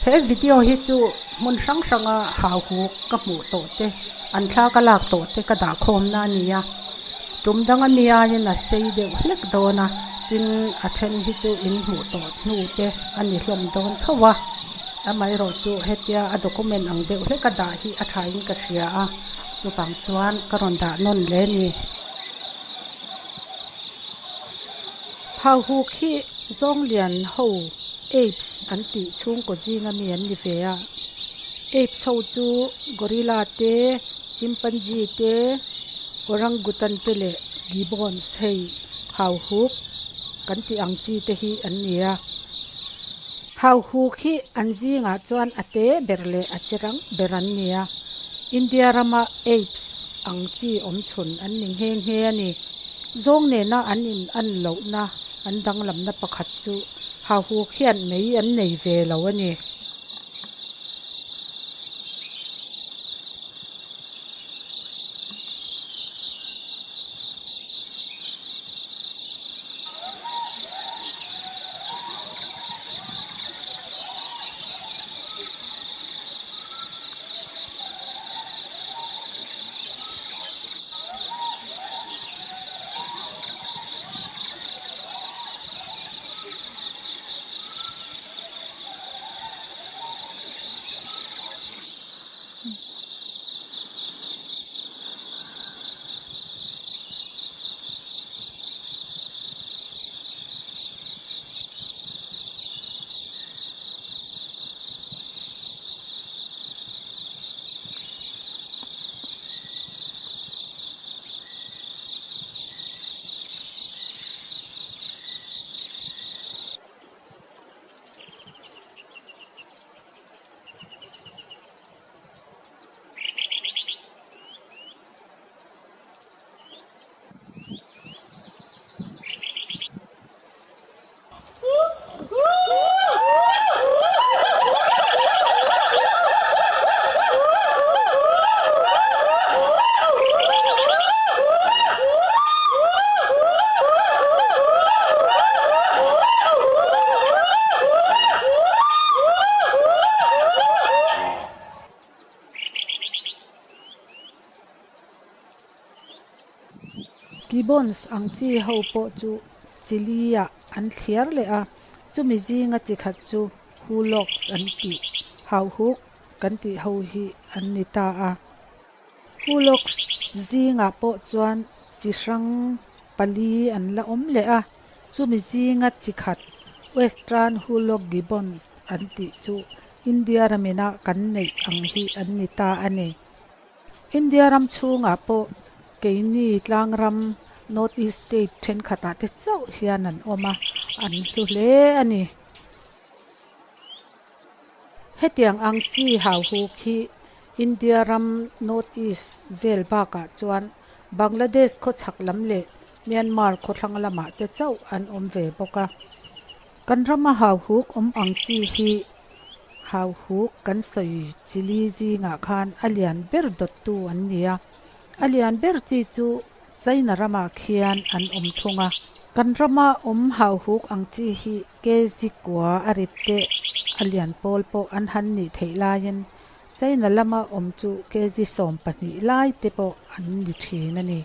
He video hi chu hmun hrang hranga hau huk ka hmuh tawh te, an thla ka lak tawh te ka dah khawmna a ni a. Tum dang a niaiin a sei deuh hlek dawn a, tin a then hi chu in hmuh tawh hnu te a ni hlawm dawn tho a. Amaherawh chu hetia a document ang deuh hlek a dah hi a thain ka hria a, chuvang chuan ka rawn dah nawn hle a ni. Hauhuk hi Zawnglian ho apes an tih chhungkaw zinga mi an ni ve a. Apes ho chu gorilla te, chimpanzee te, orangutan te leh gibbons hei hauhuk kan tih ang chi te hi an ni a. Hauhuk hi an zingah chuan a te ber leh a che rang ber an ni a. India rama apes ang chi awm chhun an ni nghe nghe a ni. Zawng nena an in an lohna an danglamna pakhat chu hauhuk hian mei an nei ve lo a ni. Gibbons ang chi ho pawh chu chili ah an thliar leh a, chumi zinga chi khat chu Huloks an tih, hauhuk kan tih ho hi an ni ta a. Huloks zingah pawh chuan chi hrang pali an la awm leh a, chumi zinga chi khat Western Hulok Gibbons an tih chu India ramina kan neih ang hi an ni ta a ni. India ram chhungah pawh keini tlangram North East state thenkhatah te chauh hian an awm a, an hlu hle a ni. Hetiang ang chi hauhuk hi India ram North East vel bakah chuan Bangladesh khawchhak lam leh Myanmar khawthlang lamah te chauh an awm ve bawk a. Kan rama hauhuk awm ang chi hi hauhuk kan sawi chili zingah khan a lian ber dawttu an ni a. A lian ber chi chu China ramah khian an awm thung a. Kan rama awm hauhuk ang chi hi kg kua a rit te a lian pawl pawh an han nih theih laiin China lama awm chu kg 12 lai te pawh an ni thin a ni.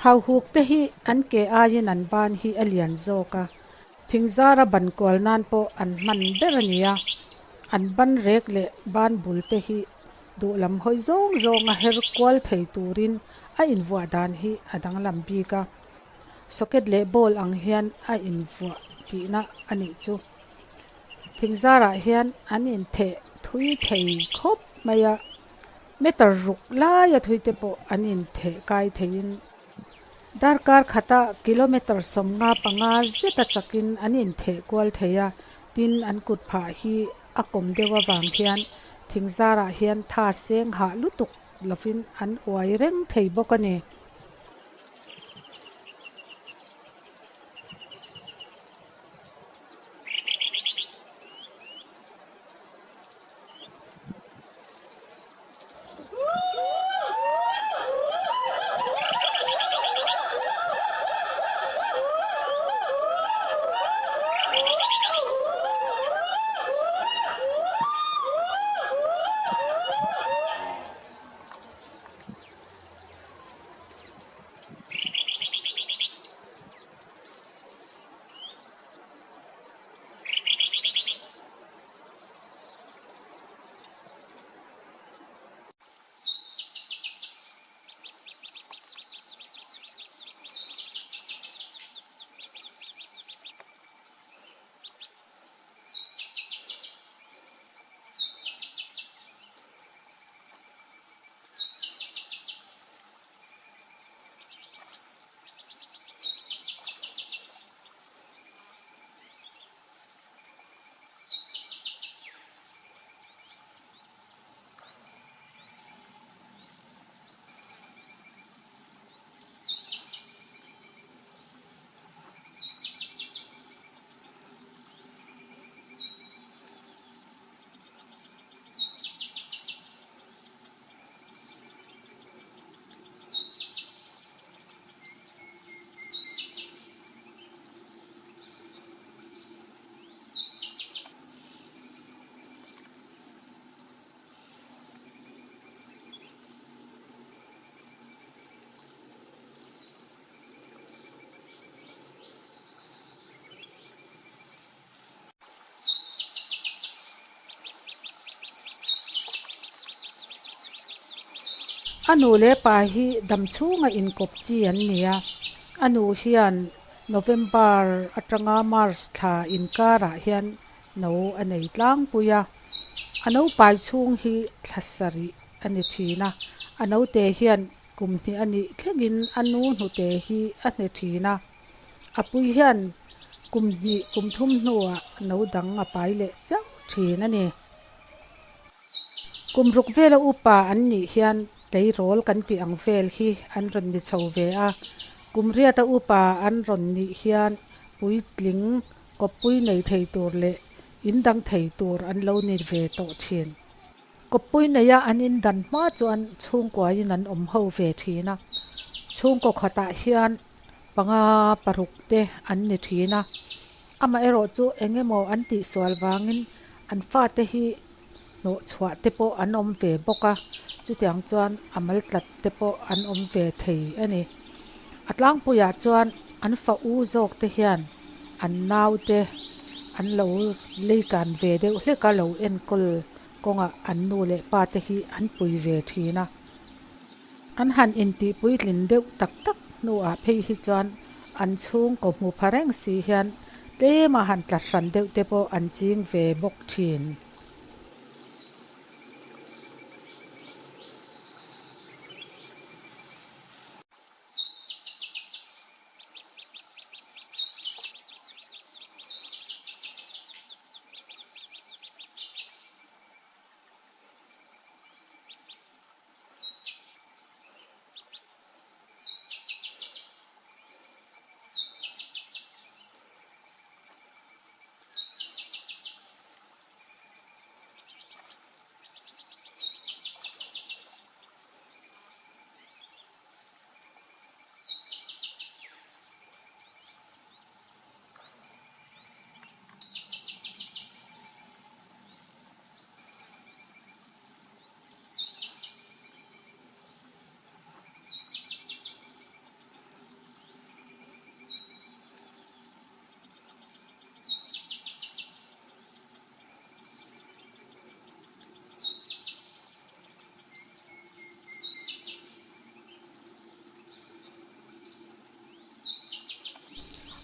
Hauhuk te hi an ke aiin an ban hi a lian zawk a, thingzara ban kual nan pawh an hman ber a ni a. An ban rek leh ban bul te hi duhlam hawi zawng zawnga her kual thei turin a invuah dan hi a danglam bik a. Socket leh ball ang hian a invuah tihna a nih chu. Thingzarah hian an intheh thui thei khawp mai a. Meter ruk laia thui te pawh an intheh kai theiin darkar khata kilometer 55 zeta chakin an intheh kual thei a, tin an kut phah hi a kawm deuh avang hian thingzarah hian tha seng hah lutuk lovin an uai reng thei bawk a ni. A nu leh pa hi dam chhunga inkawp chi an ni a, a nu hian November atanga March thla inkarah hian no a nei tlangpui a, a naupai chhung hi thla sarih a ni thin a, a naute hian kum hnih a nih thlengin a nu hnute hi a hne thin a, a pui hian kum hnih kum thum hnuah no dang a pai leh chauh thin a ni. Kum ruk vela upa an nih hian tleirawl kan tih ang vel hi an rawn ni chho ve a, kum riata upa an rawn nih hian puitling kawppui nei thei tur leh in dang thei tur an lo ni ve tawh thin. Kawppui neia an in dan hma chuan chhungkuain an awm ho ve thin a, chhungkaw khatah hian panga paruk te an ni thin a, amaherawh chu eng emaw an tihsual vangin an fate hi hnawh chhuah te pawh an awm ve bawk a, chutiang chuan a mal tlat te pawh an awm ve thei a ni. A tlangpuiah chuan an fa u zawk te hian an nau te an lo leikan ve deuh hlek a, lo enkawl kawngah an nu leh pa te hi an pui ve thin a. An han intih puitlin deuh tak tak hnuah phei hi chuan an chhungkaw hmu pha reng si hian tlema han tla hran deuh te pawh an ching ve bawk thin.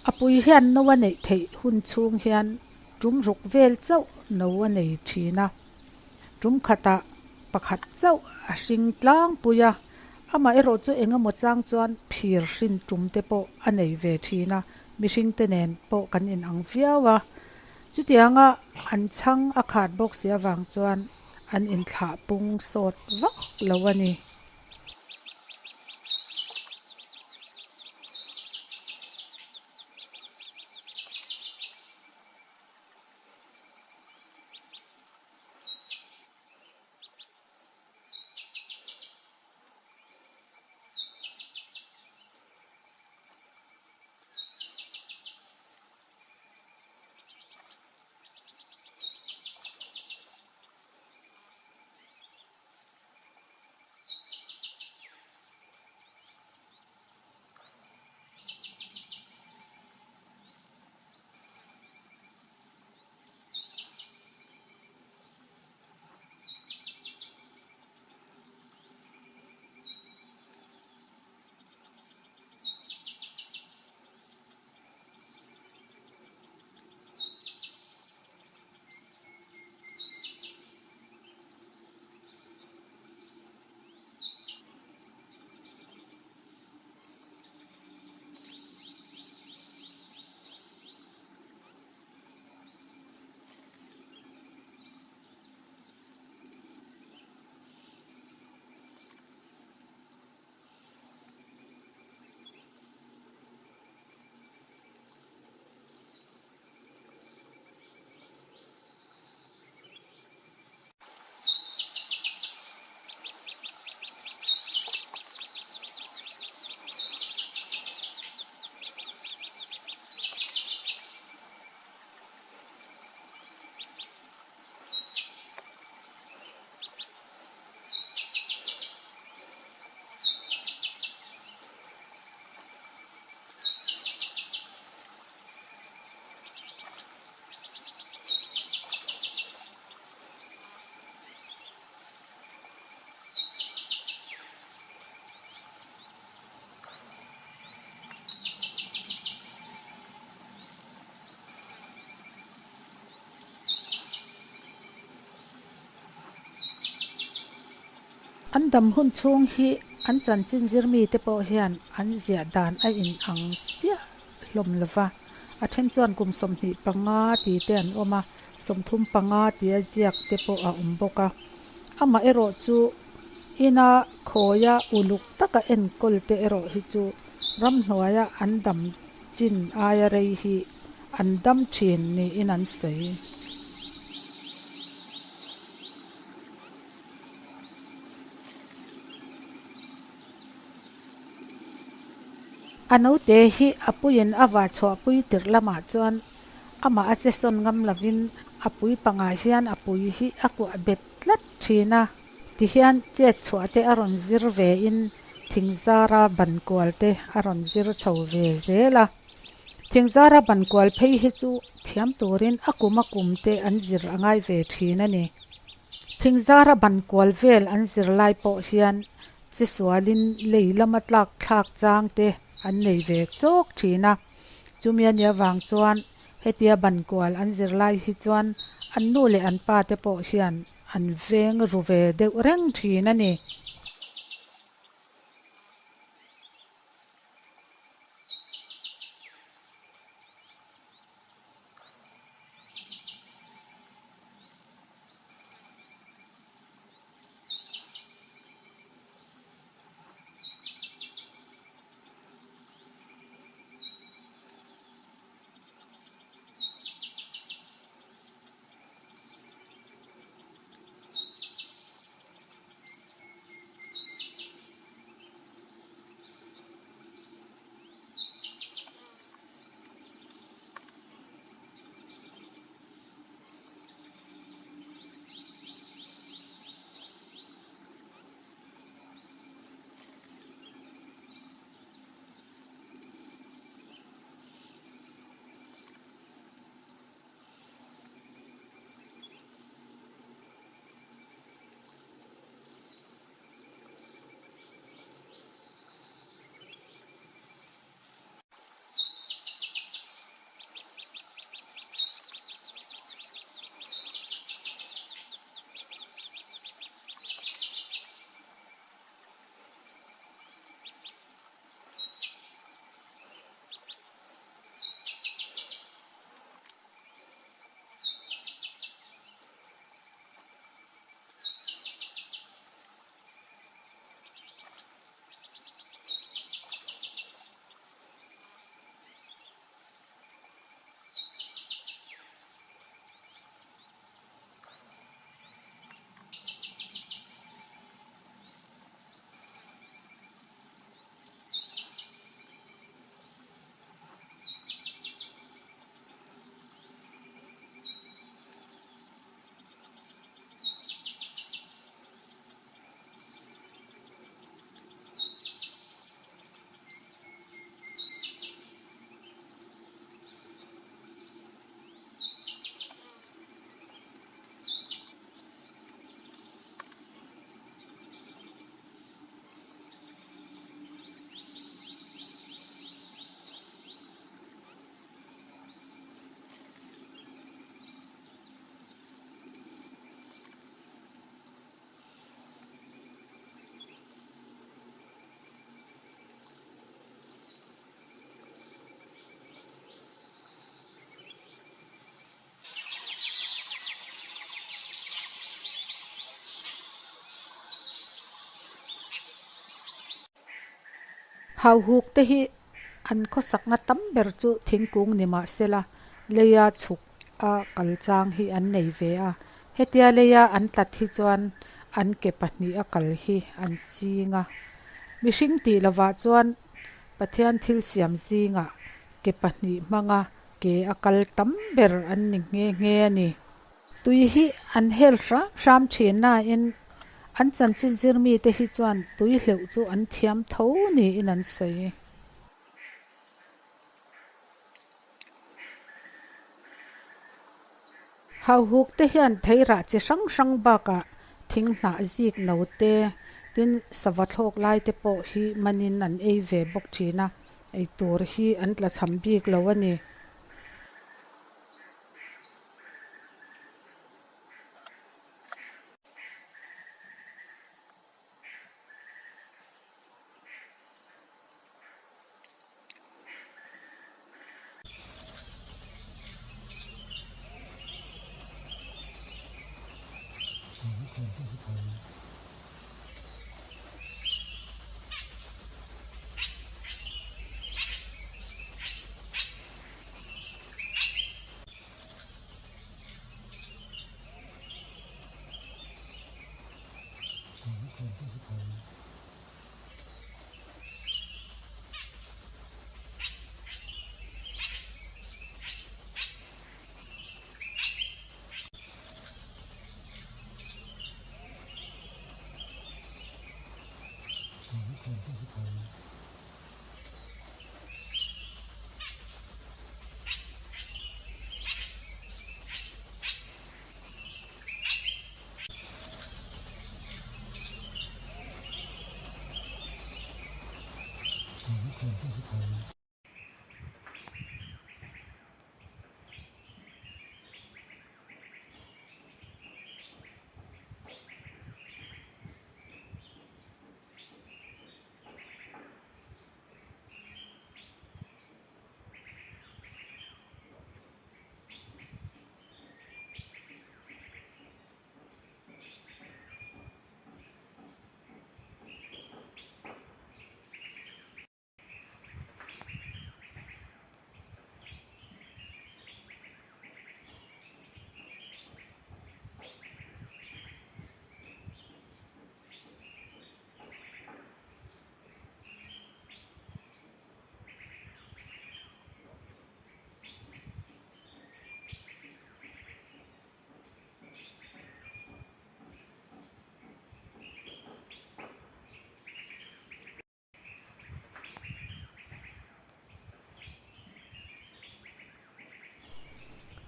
A pui hian no a neih theih hun chhung hian tum ruk vel chauh no a nei thin a, tum khatah pakhat chauh a hring tlangpui a, amaherawh chu eng emaw chang chuan phir hrin tum te pawh a nei ve thin a, mihring te nen pawh kan inang viau a, chutianga an chhang a khat bawk si avang chuan an inthlah pung sawt vak lo a ni. An dam hun chhung hi an chanchin zir mite pawh hian an ziah dan a inang chiah hlawm lo va, a then chuan kum 25 ti te an awm a, 35 tia ziak te pawh a awm bawk a. Amaherawh chu ina khawia uluk taka enkawl te erawh hi chu ramhnuaia an dam chin aia rei hi an dam thin niin an sawi. A naute hi a puiin a vah chhuahpui tirh lamah chuan amah a che sawn ngam lovin a pui pangah hian a pui hi a kuah bet tlat thin a. Tihian chet chhuah te a rawn zir vein thingzara ban kual te a rawn zir chho ve zel a. Thingzara ban kual phei hi chu thiam turin a kum a kum te an zir a ngai ve thin a ni. Thingzara ban kual vel an zir lai pawh hian che sualin lei lama tlak thlak chang te an nei ve chawk thin a. Chumi a nih avang chuan hetia ban kual an zir lai hi chuan an nu leh an pa te pawh hian an veng ru ve deuh reng thin a ni. Hauhuk te hi an khawsakna tam ber chu thingkung ni mah sela leia chhuk a kal chang hi an nei ve a. Hetia leia an tlat hi chuan an ke pahnih a kal hi an ching a. Mihring tih lovah chuan Pathian thil siam zingah ke pahnih hmanga ke a kal tam ber an ni nghe nghe a ni. Tui hi an hel hram hram thin nain an chanchin zir mite hi chuan tui hleuh chu an thiam tho niin an sawi. Hauhuk te hian theirah chi hrang hrang bakah thing hnah zik no te, tin sava thlawk lai te pawh hi manin an ei ve bawk thin a, eitur hi an tlachham bik lo a ni.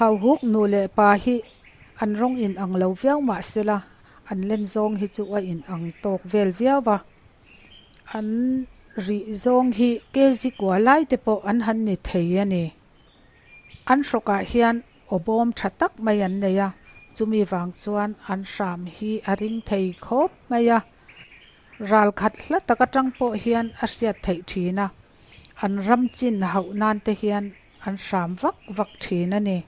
Hauhuk nu leh pa hi an rawng in ang lo viau mah sela an len zawng hi chu a in ang tawk vel viau a, an rih zawng hi kg kua lai te pawh an han ni thei a ni. An hrawkah hian aw bawm tha tak mai an nei a, chumi vang chuan an hram hi a ring thei khawp mai a. Ral khat hla tak atang pawh hian a hriat theih thin a, an ram chin hauh nan te hian an hram vak vak thin a ni.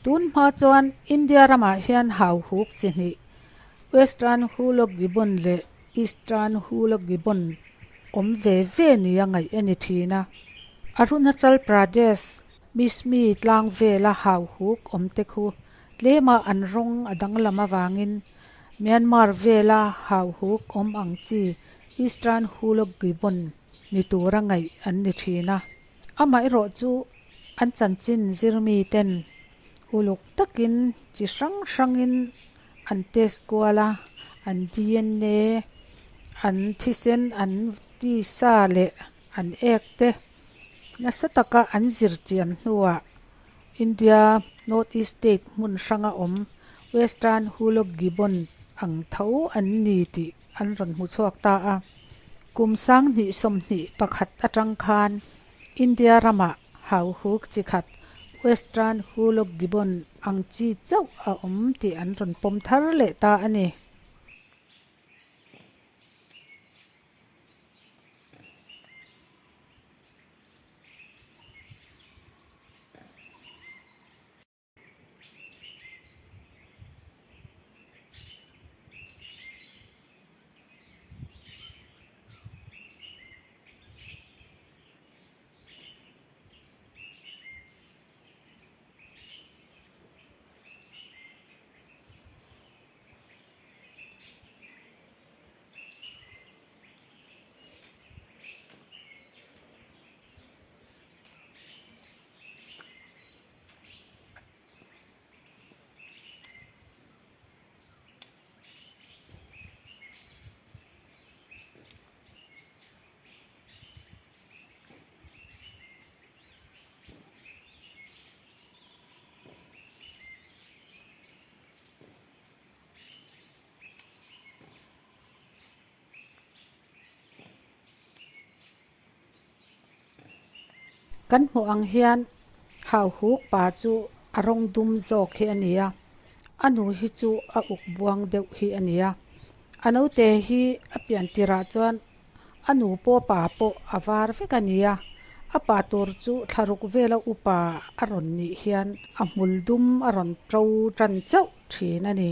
Tun hma chuan India ramah hian hauhuk chi hnih, Western Hoolock Gibbon leh Eastern Hoolock Gibbon awm ve ve nia ngaih a ni thin a. Arunachal Pradesh Mishmi tlang vela hauhuk awm te khu tlema an rawng a danglam avangin Myanmar vela hauhuk awm ang chi Eastern Hoolock Gibbon ni tura ngaih an ni thin a. Amaherawh chu an chanchin zirmi ten uluk takin chi hrang hrangin an test kual a, an DNA, an thisen, an tisa leh an ek te nasa taka an zir chian hnuah India North East State hmun hranga awm Western Hoolock Gibbon ang tho an ni tih an rawn hmu chhuak ta a. Kum 2021 atang khan India ramah hauhuk chi khat Western Hoolock Gibbon ang chi chauh a awm tih an rawn pawm thar leh ta a ni. Kan hmuh ang hian hauhuk pa chu a rawng dum zawk hi a ni a, a nu hi chu a uk buang deuh hi a ni a. A naute hi a pian tirah chuan a nu pawh pa pawh a var vek a ni a, a pa tur chu thlaruk vela upa a rawn nih hian a hmul dum a rawn to tan chauh thin a ni.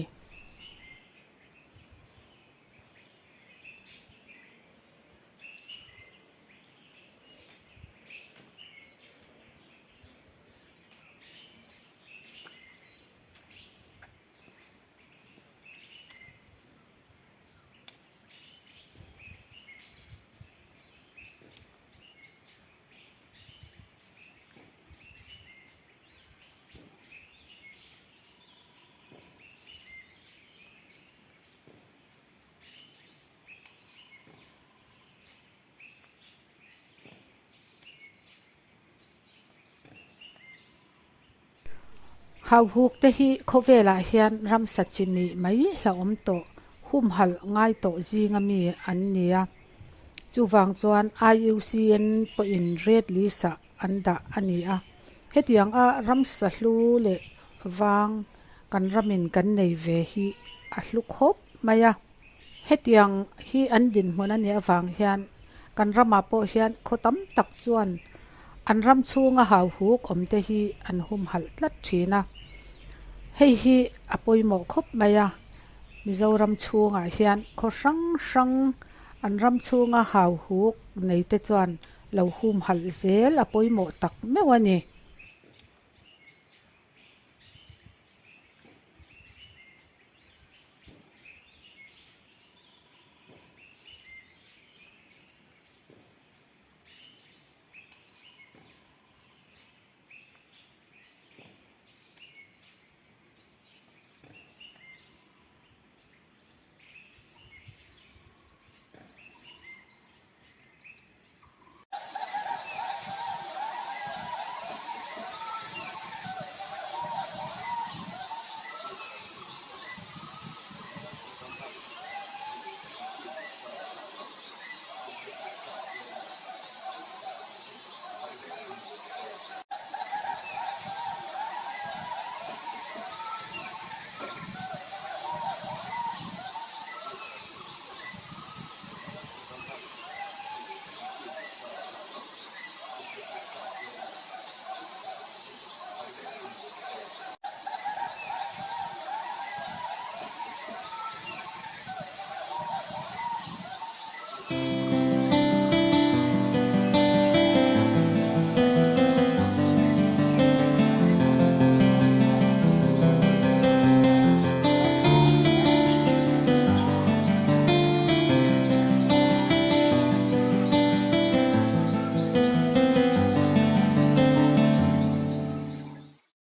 Hauhuk te hi khawvelah hian ramsa chimih mai hlauhawm tawh humhalh ngai tawh zinga mi an ni a. Chuvang chuan IUCN pawhin red list ah an dah a ni a. Hetiang a ramsa hlu leh vang kan ramin kan nei ve hi a hlu khawp mai a. Hetiang hi an dinhmun a nih avang hian kan ramah pawh hian khaw tam tak chuan an ram chhunga hauhuk awm te hi an humhalh tlat thin a. Hei hi a pawimawh khawp mai a, Mizoram chhungah hian khaw hrang hrang an ram chhunga hauhuk nei te chuan lo humhalh zel a pawimawh tak meuh a ni.